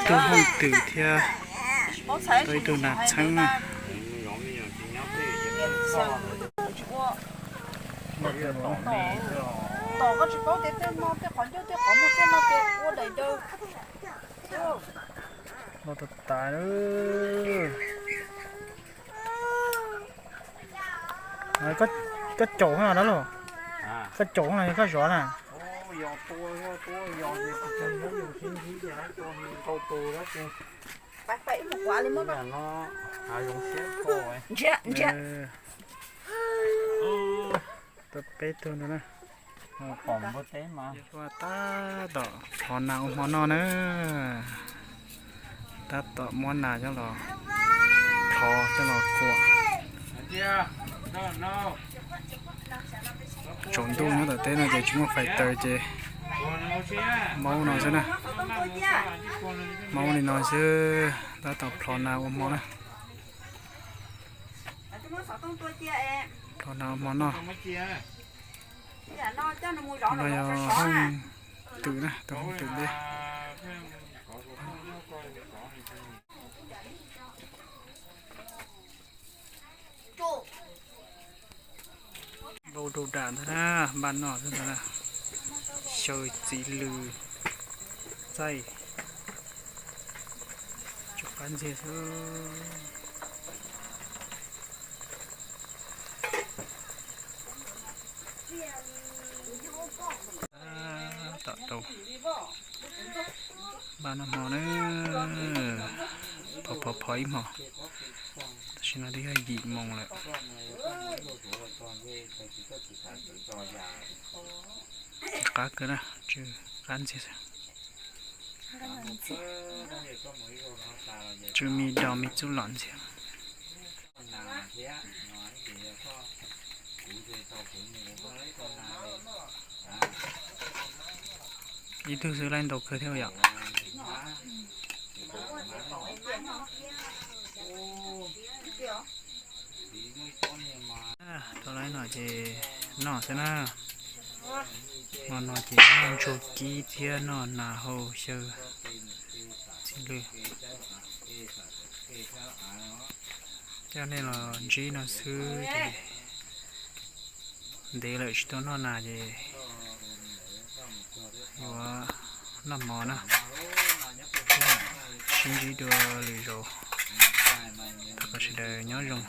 Tug hooj twm thiab tau ib tug nas txheeb na. Los tas tas. Koj caum no dab laug? Koj caum no koj zov na? Tau peb tug no na. Tab tom plhov nas ua hmo noj na. Tab tom muab nas coj los plhov coj los kuam. Tsaus ntuj nyob tom teb no ces tsis muaj fais taws ces maub no xwb na. Maub li no xwb, tab tom plhov nas ua hmo na. Plhov nas ua hmo noj. No yog hooj twm na, tus hooj twm ntej. Npau rau dam ntag na, npaj noj xwb ntag na. Xyaw txiv lws, txaij, tsuas qab ntxiag xwb. Tom rau npaj noj hmo na, phov phov phov ib hmos, tam sim no twb yog yim moos lawm. Qab kawg na, tsw qab ntxiag xwb. Tsw me dos me txuj lom ntxiag. Ib tug xwb laij ntau kawg thiab yom. Rau lawm no ces noj xwb na. Hmo no ces noj ntsuag kib thiab noj nas hau xyaw txiv lws. Coj nej los ntsib no xwb ces ntev lawm tsis tau noj nas ces yuav noj hmo na. Sib ntsib dua lwm zaus, thov kom sawv daws nyob zoo.